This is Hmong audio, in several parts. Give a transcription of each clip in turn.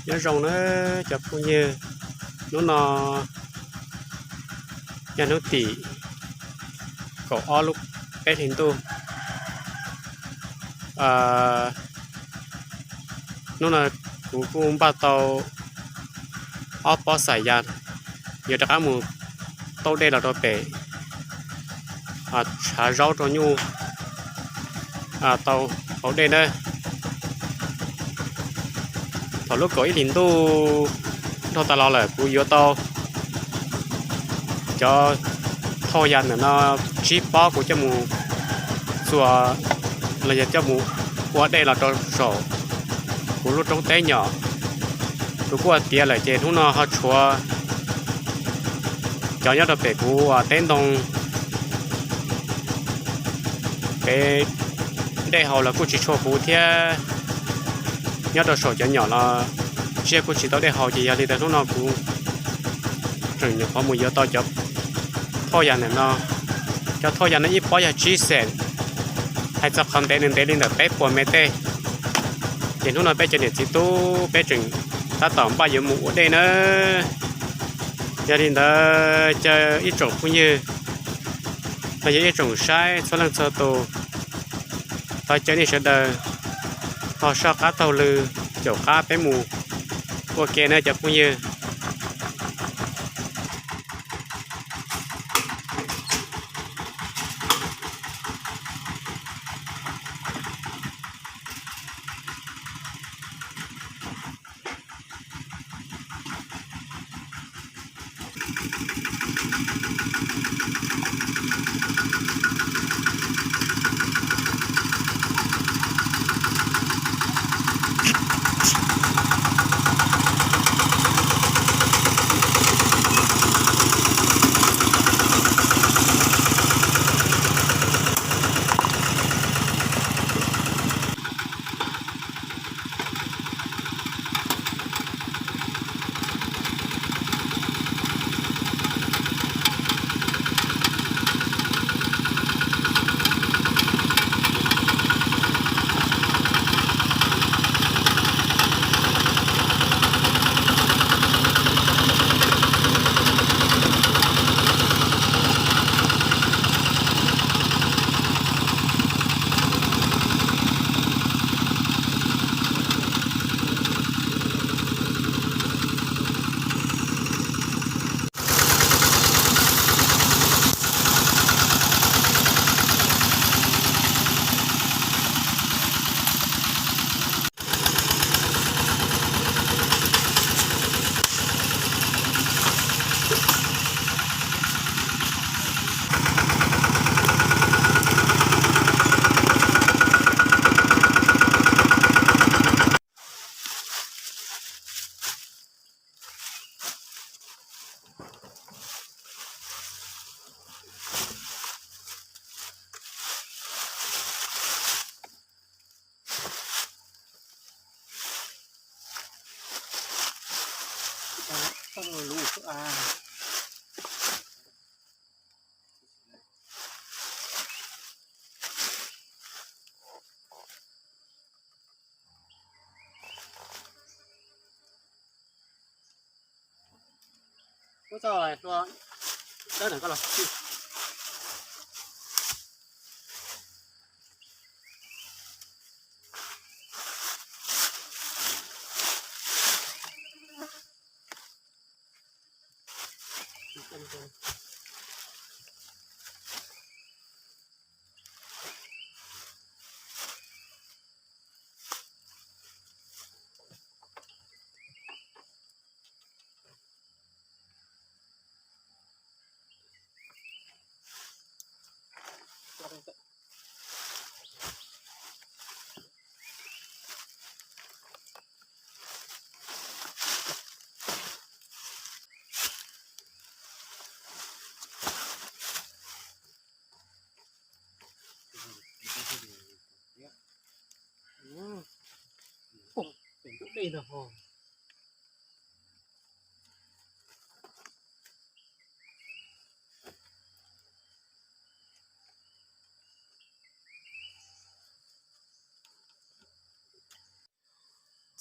Nyob zoo na cov phooj ywg, hnub no yog hnub tim kaum ob lub peb hlis ntuj. Hnub no kuv kuj npaj tau ob pob xaim ya, yuav rov qab mus tauj dej los rau pem tshav zaub rau nyuj tau haus dej na. Thaum lub kaum ib hlis ntuj dhau tas los lawm kuv yuav tau cov thauj ya ntawm no tsib pob kuv coj mus txuas los yog coj mus ua dej los rau saum kuv lub roob teb nyom. Kuv kuj ua tiav lawm ces hnub no ho tshuav cov nyob rau pem kuv teb ntoo, kev dej haus los kuj tsis tshua huv thiab. Nyob rau saum cov nyom los tsiaj kuj tsis tau dej haus ces yog li ntawd hnub no kuv tseem nyuam qhuav mus yuav tau cov thauj ya ntawm no. Cov thauj ya no ib pob yog tsib xees, hais txog qhov ntev nws ntev li ntawm peb puas mev tej. Ces hnub no peb cov niam txiv tub peb tseem tab tom npaj yuav mus ua dej na. Yog li ntawd caw ib tsoom phooj ywg los yog ib tsoom saib txhua leej txhua tus, thov caw nej sawv daws ho soj qab taug lw caum qab peb mus ua ke na cov phooj ywg.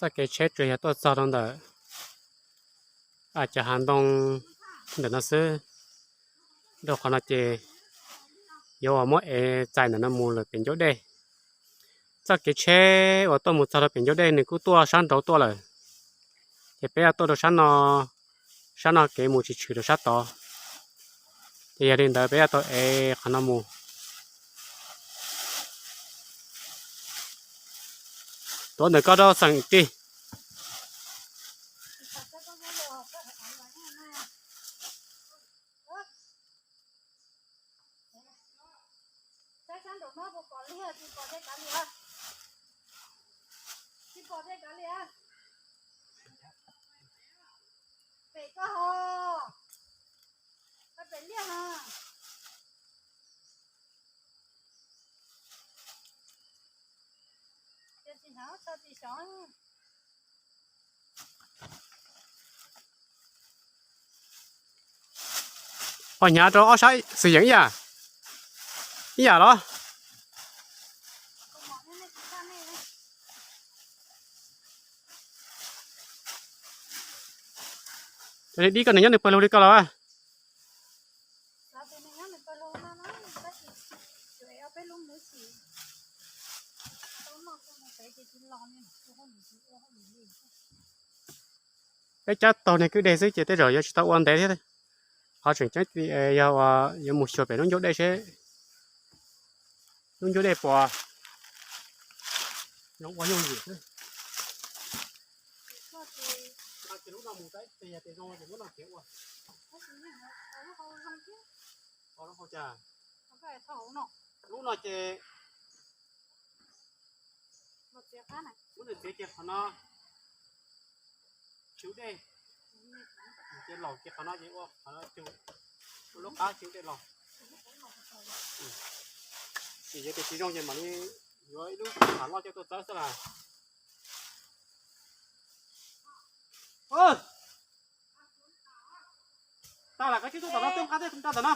Txoj kev tsheb tsuas yog tuaj txog rau ntawm cov hav ntoo ntawm no xwb. Rau qhov no ces yuav uas muab ev txais ntawm no mus lawm pem ncauj dej. Txoj kev tsheb uas tuaj mus txog rau pem ncauj dej nws kuj tuaj sab nraud tuaj lawm, ces peb yuav tuaj rau sab no, sab no kev mus tsis tshwm rau sab tod, ces yog li ntawd peb yuav tau ev qhov no mus. Tuav ntawm koj rau xeem tig. Saib sab nraum no puas pom liag, tsis pom tej kav liam, tsis pom tej kav liam. Pem koj ho, koj pem liaj ho. Ces tsis hnav tso tsis xyov. Ho hnyav rau ob sab xwm yeem ib yam, ib yam los. Dib koj nws nyob nws pawg lug li koj los. Peb cab taug niag kwj deg xwb ces tej zaum yuav tsis tau ua ntev thiab. Qhov tseem ceeb yog uas yuav mus xyuas pem lub ncauj dej seb lub ncauj dej puas zoo ua yooj yim xwb. Lub no mus tab sis yog tias zoo ces muab no kev ua. Lub no ces muab nws txiav kiag qhov no, cug dej, ces laus kiag qhov no ces ua qhov no cug, ua lub qab cug dej los. Tsis yog tias tsis zoo ces mam li yuav ib lub qhov loj coj tuaj txawb xwb las. Tag las, koj tsib tub tom no, tub nqa tej nroj tom no.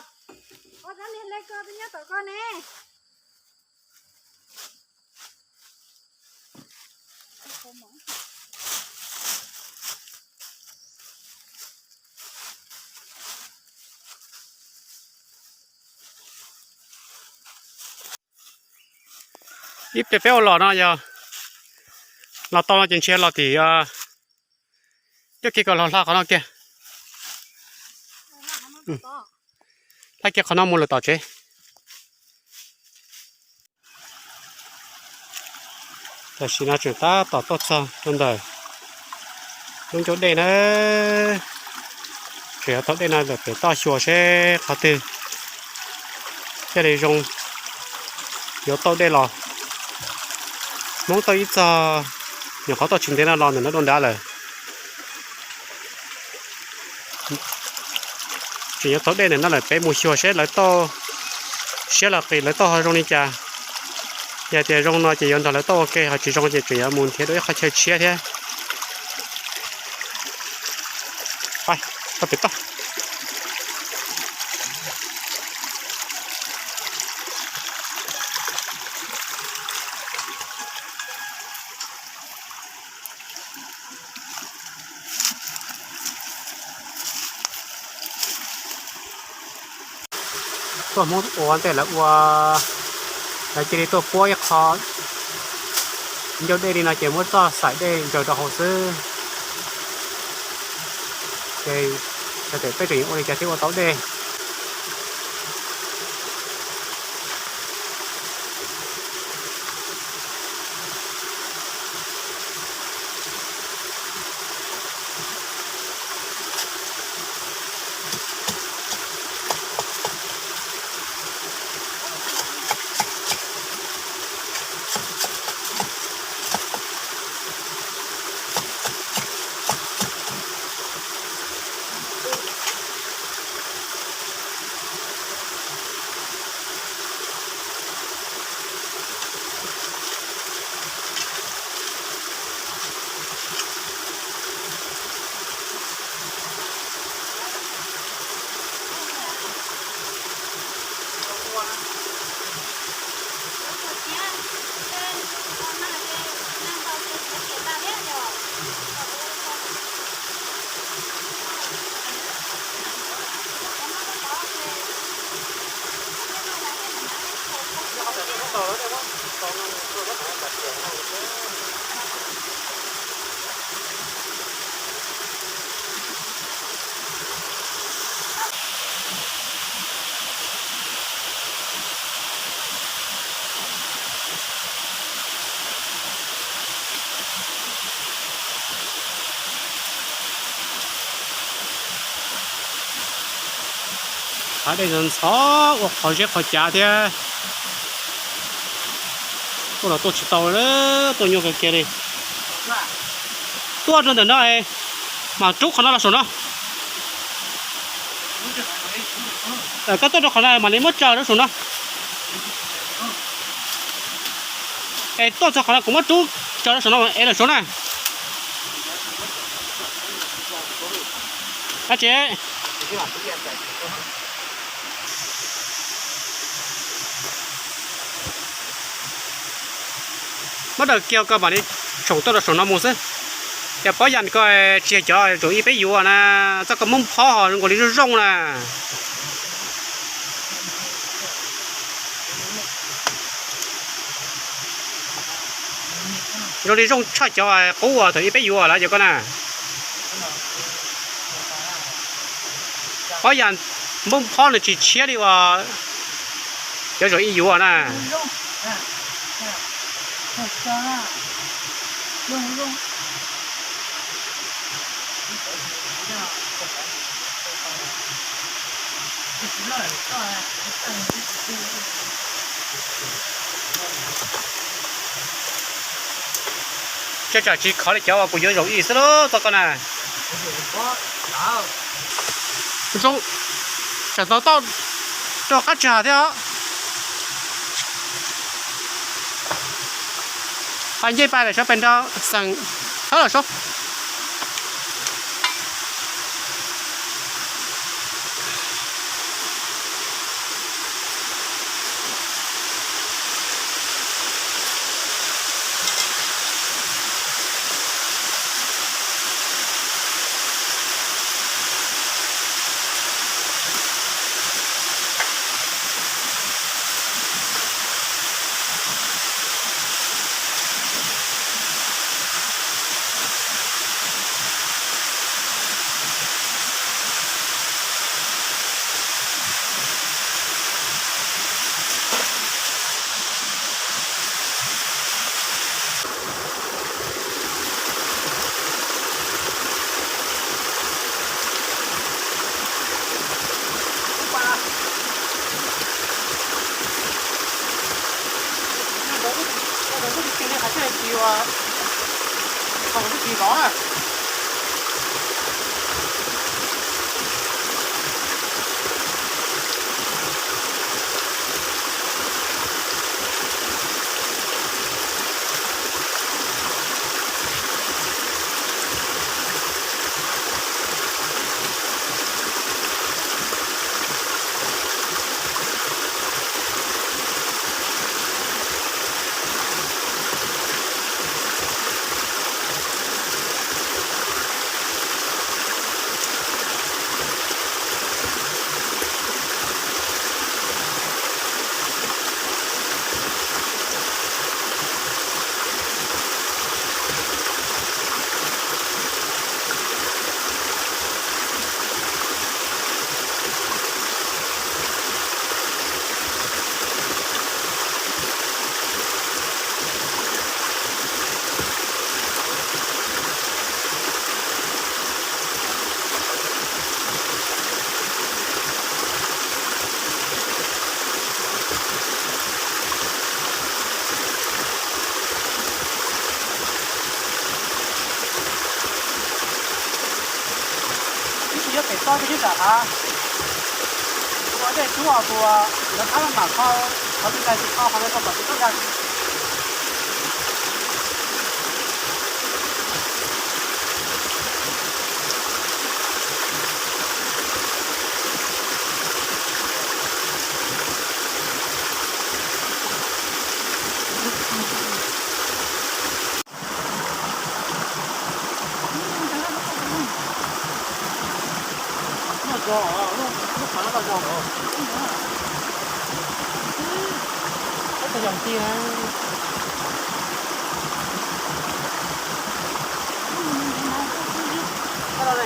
Ib pliag peb ua los no yog los tau no ces ntshe los tim, coj kiag kom los hla qhov no kiag. Hla kiag qhov no mus lawm tom tsev. Tam sim no tseem tab tom tuaj txog rau ntawm lub ncauj dej na. Tseem yuav taug dej no lawm pem toj xyuas seb qhov twg thiaj li zoo yuav tau dej los. Hmoob tau ib txog nyuam qhuav tuaj tsis ntev no los ntawm no dua nrad lawm. Tseem yuav taug dej ntawm no lawm pem mus xyuas seb lawv tauj siab los qis lawv tauj ho zoo li cas. Yog tias zoo no ces yuav nrog lawv tauj ua ke, ho tsis zoo ces tseem yuav mus nrhiav dua ib qhov chaw tshiab thiab. Pais, tau pem toj. Tuaj Hmoob ua ntej lawv ua, lawv cia li tuaj puab ib qho ncauj dej li no ces muab txoj xaim dej ntsaws rau hauv xwb. Ces peb tseem ua li cas thiaj ua tau dej. Dej ntxhov ua qhov zeb qhov cav thiab. Tuaj los tuaj tsis tau, tuaj nyuaj kawg kiag li. Tuaj rau ntawm no es mas rub qhov no los saum no. Koj tuaj rau qhov no mam li muab tso rau saum no. Es tuaj txog qhov no kuv muab rub tso rau saum no es lawm saud na. Ab tsi. Muab daws kiag koj mam li tshoom tuaj rau saum no mus xwb. Yog pob yas ko tsis yog cov zaum ib peb yuav na, txoj koj muab phob ho zoo nkaus li zoo zoo na. Zoo li zoo tshaj cov qub uas thaum ib peb yuav lawm yog koj na. Pob yas npoob phob nws tsis tshiab li uas cov zaum ib yuav na. Tsam tsis khov li cov uas kuv yuav zaum ib xwb lauj txoj koj na. Zoo, tsam tau toj rau qab tsag thiab os. Pais ncej pais lawm sab pem nrau xeem thawb los sab. Ib tsis nyob pem toj, ib tsis nyob tsam hav. Ua dej tsuab tus lawv qab mam kho, qhov twg nqaij tsis kho qhov ntawd tau kom tsis txhob nqaij.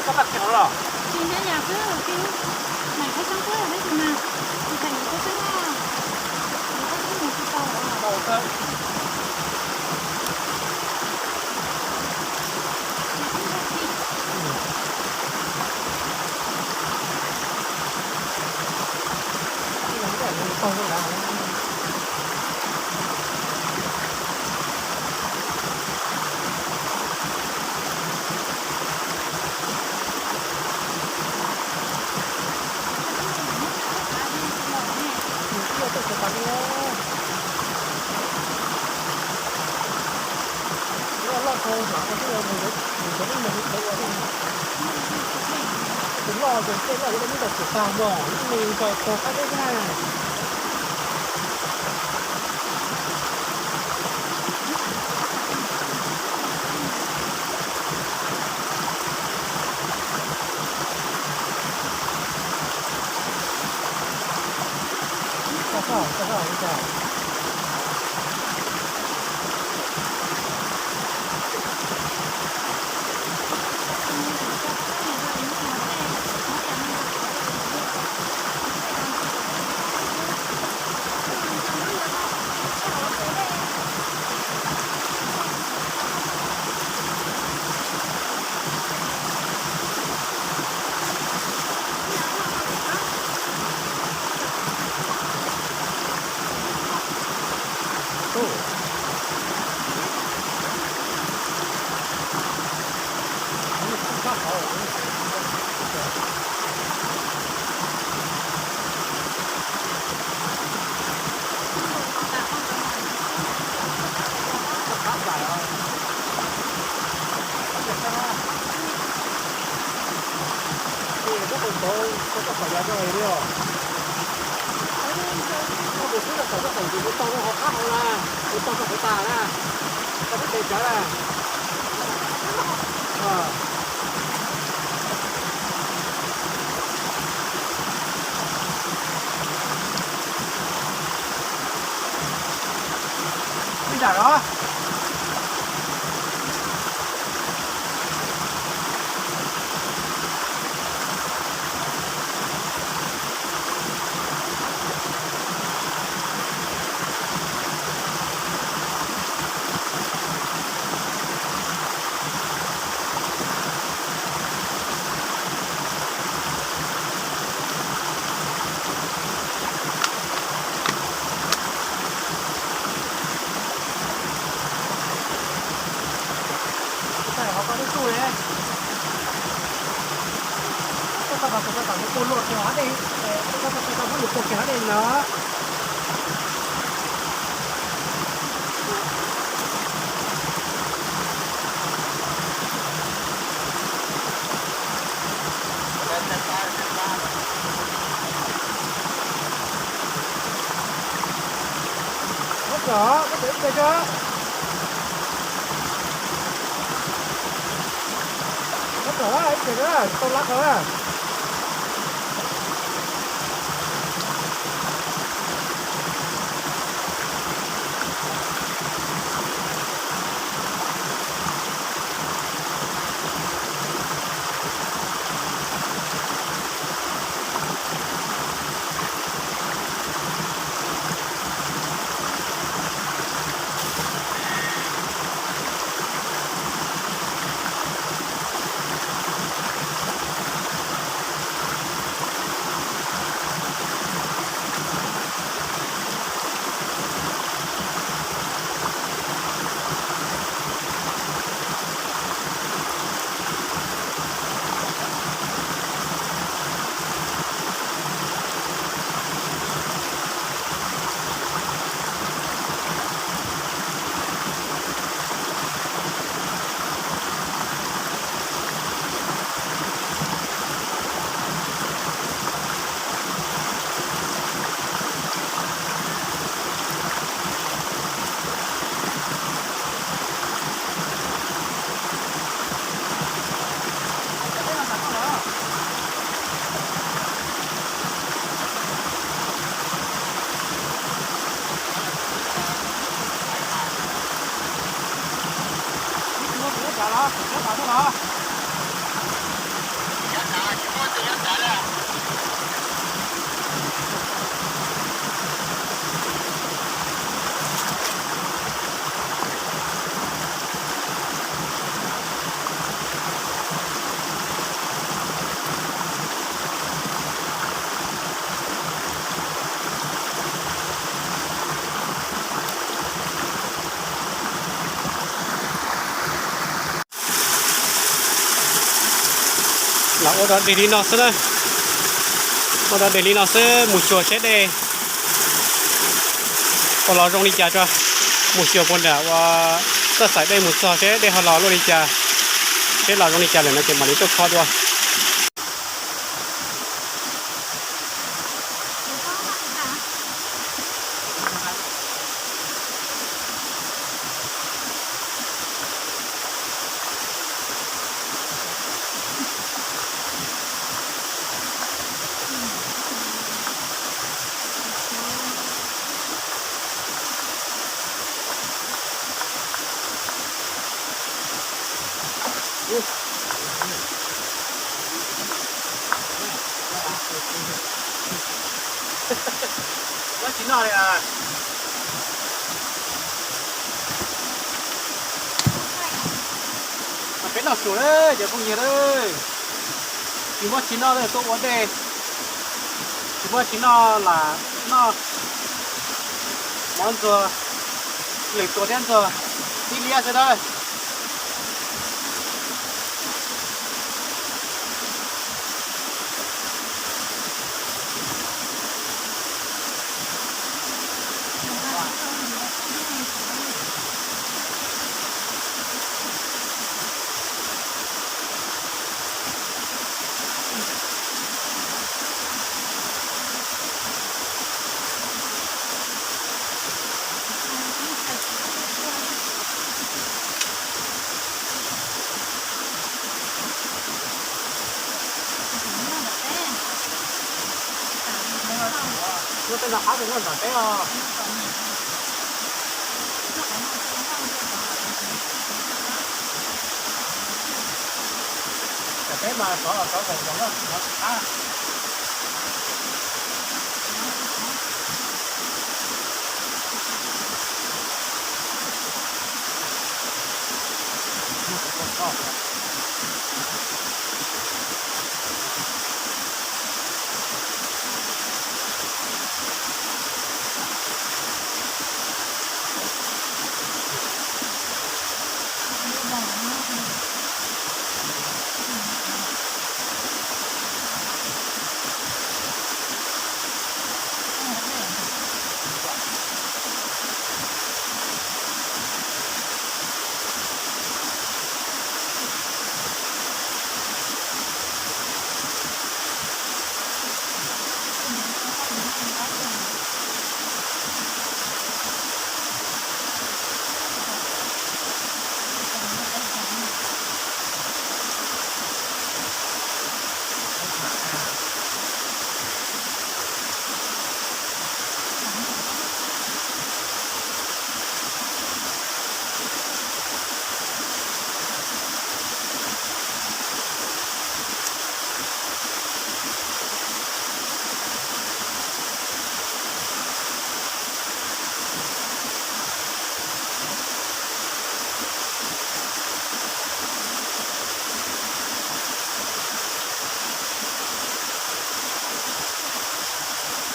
Koj pab qhia hauv los? Tus loj tus tej loj yuav muab ntaus tsuag tag mog, ib me nkaus tag qab deb na. Ib zam los. Koj tau mas kuv tau tam kuv tua luaj kiag hauv dej, koj tau muab yus tua kiag hauv dej no. Muab kom, muab kom ib ce tso. Muab kom ib ce tso, tau lab ko. Los ua rau deg li no xwb na. Ua rau deg li no xwb, mus xyuas seb dej ua los zoo li cas tso. Mus xyuas puag nram ua txoj xaim dej mus txog seb dej ho los luaj li cas. Seb los zoo li cas lawm no ces mam li tuaj kho dua. Muab tsis noj li. Peb noj su lawm cov phooj ywg, tsis muab tsis noj lawm tuaj ua dej, tsis muab tsis noj lam noj mov ntxuag, lwm tua thiab ntxuag tib liab xwb na. Muab tej no qab tus noj nram teb os. Nram teb mas xov los xov zoov zoov na, xov tsis qab.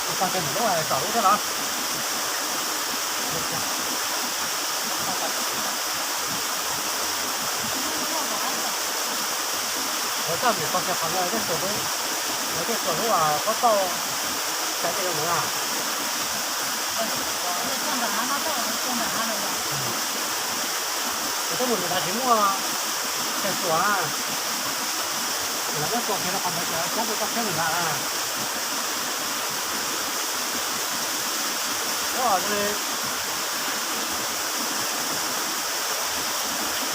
Ua tag kiag ntawm lub tsom lub thiab los? Ua tag ntawm tog kiag qhov ntawd thiaj tsuas lub, lawv thiaj tsuas lub pob tauj cais dej rau ntawd na. Ces twb mus ntawm nrad tsis muaj chaw tsuas na. Lawv muab tsuas kiag rau qhov ntawd ces lawv cab rau toj siab ntawm nrad na. Ua zoo li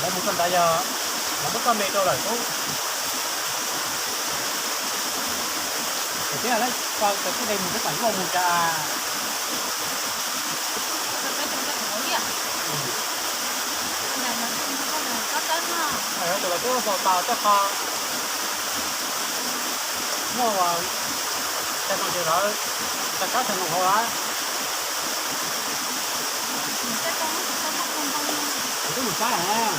lawv mus txog nrad yog lawv muab txoj me rau lawm xwb. Ces thiab lawv tau cov txiv neej mus thiab tam yuav mus cas. Tus lawv twb npau taws tej qho muaj tag no ces lawv tag kab tag noo hauv lawm. Kuv twb mus saib lawm.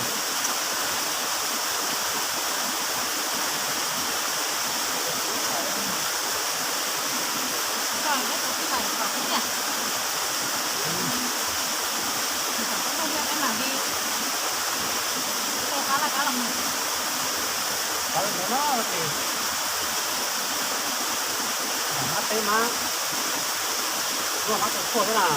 Tawv ntawd no ces nram mab teb mab, noj mab tua tshuaj xwb na.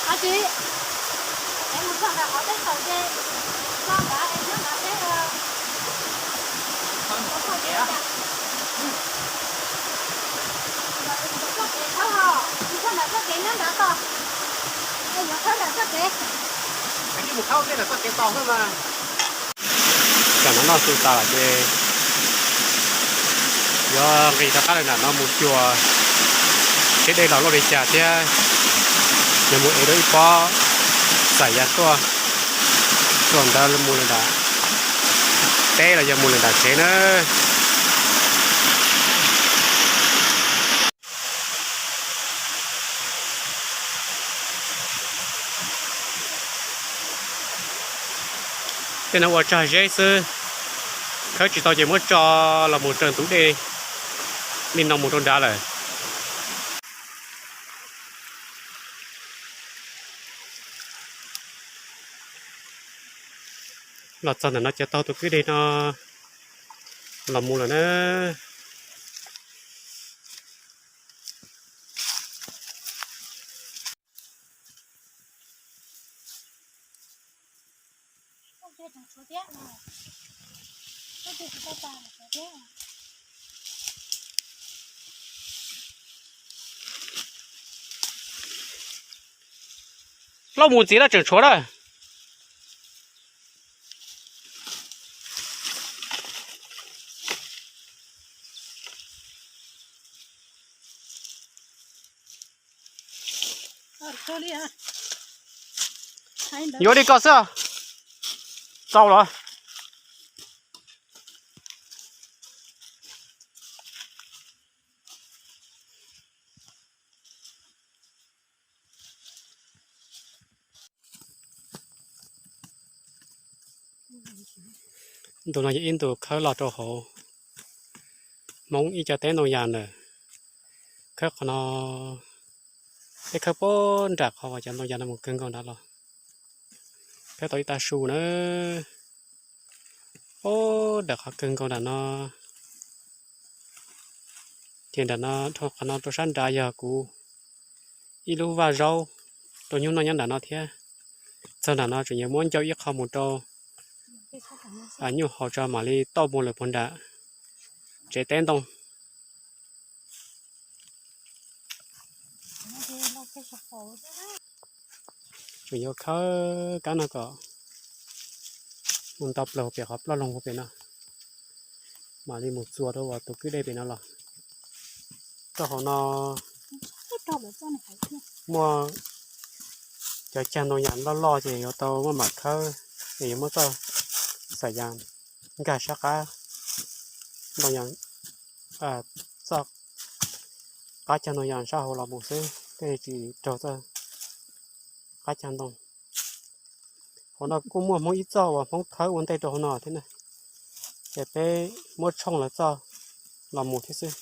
Ab tsi, es mus txog nram qhov teb tsaus ces tso nrad es nyob nrad seb. Txoj kev khawb ho, mus txog nram txoj kev nyob nrad tod, es yuav khawb nram txoj kev. Tam no noj su tas lawm ces yuav nqis rov qab lawm nram no mus xyuas seb dej los loj li cas thiab yuav mus ev dua ib pob xaim ya tuaj, tuaj ntawd mus lawm nram teb los yog mus lawm nram tsev na. Tej no ua tsag zeb xwb, khawb tsis tau ces muab tso los mus raws ntug dej li no mus rau nrad lawm. Los txog ntawm no ces taug tus kwj deg no los mus lawm na. Plaub mus ntxiv lawm tseem tshuav lawm. Yuav li ko xwb. Txaus los. Ntu no yog ib ntu khawb los rau hauv Hmoob ib co teb ntoo yas ntawd. Khawb qhov no, peb khawb puag nram qhov uas cov ntoo yas no mus kawg nkaus nrad los, khawb tau ib tag su na. Puag nram qhov kawg nkaus nram no, ces nram no dhau qhov no rau sab nrad yog kuv ib lub vaj zaub rau nyuj noj nyob nram no thiab. Txog nram no tseem yuav muab ncau ib qho mus rau nyuj haus tso mam li tauj mus lawm puag nram tsev teb ntoo. Tseem yuav khawb kab no kom mus nto plaws pem qhov ploj loog pem no, mam li mus txuas rau tus kwj dej pem no los. Rau hauv no muaj cov cag ntoo yas loj loj ces yuav tau muab mam khawb, es yuav muab txoj xaim yas nkag sab qab ntoo yas, txoj qab cag ntoo yas sab hauv los mus xwb, thiaj li tsis raug txoj qab cag ntoo. Hauv no kuj muaj Hmoob ib txoj uas Hmoob khawb ua ntej rau hauv no thiab na, ces peb muab tshooj lawv txoj los mus thiab xwb.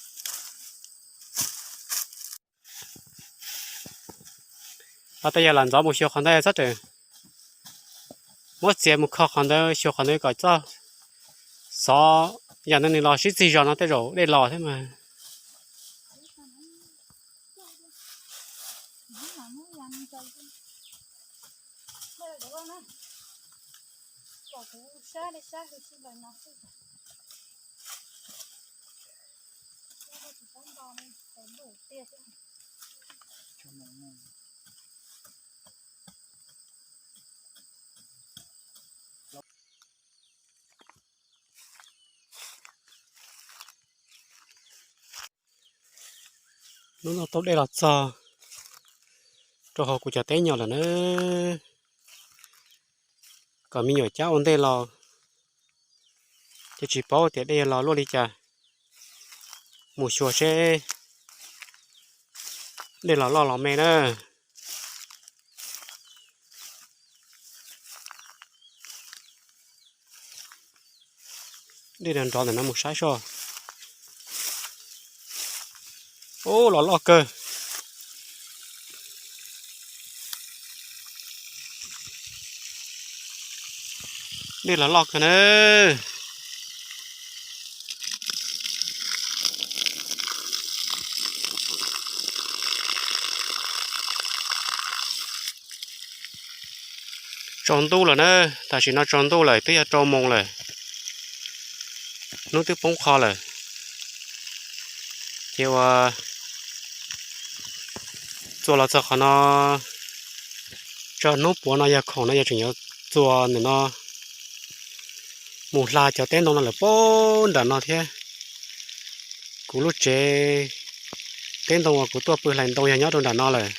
Los tej yog lam ntxov mus xyuas qhov ntawd txhob tseem muab txiav mus kho qhov ntawd xyuas qhov ntawd kom txhob xov yam ntawd nws los sib txig zos no tej zaum dej los thiab mas. Hnub no tau dej los txog rau hauv kuv cov teb nyom lawm na. Kom me nyuam cab ua ntej los ces tsis paub tias dej los luaj li cas. Mus xyuas seb dej los loj los me na. Dej nrov ntawm no mus saib soj. Ub, los loj kawg. Dej los loj kawg na. Tsaus ntuj lawm na, tam sim no tsaus ntuj lawm, twb yog rau moos lawm, hnub twb poob qho lawm. Ces uas txuas los txog qhov no, tso hnub puav no yog khoom no yog tseem yuav txuas ntawm no mus hla cov teb ntoo no lawm puag nram no thiab. Kuv lub tsev teb ntoo uas kuv tuaj pw hlais ntoo yog nyob rau nram no lawm.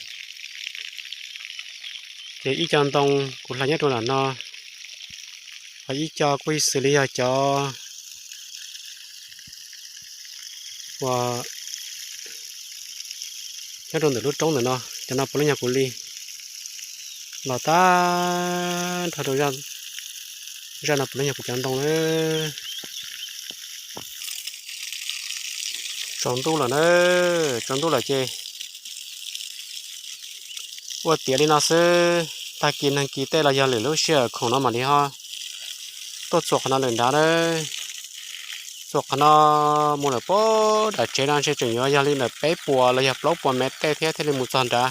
Ces ib co ntoo kuv hlais nyob rau nram no, ho ib co kuj xws li yog cov uas nyob rau ntawm lub roob ntawm no, cov no puav leej yog kuv li. Los tag nrho rau zaj no puav leej yog kuv cov ntoo na. Tsaus ntuj lawm na, tsaus ntuj lawm ces ua tiav li no xwb, tag kis neeg kis tej los yog lwm lub sij hawm khoom no mam li ho tuaj txuas qhov no lawm nrad na. Txuas qhov no mus lawm puag nram tsev no ntshe tseem yuav yog li ntawm peb puas los yog plaub puas mev tej thiab thiaj li mus txog nrad.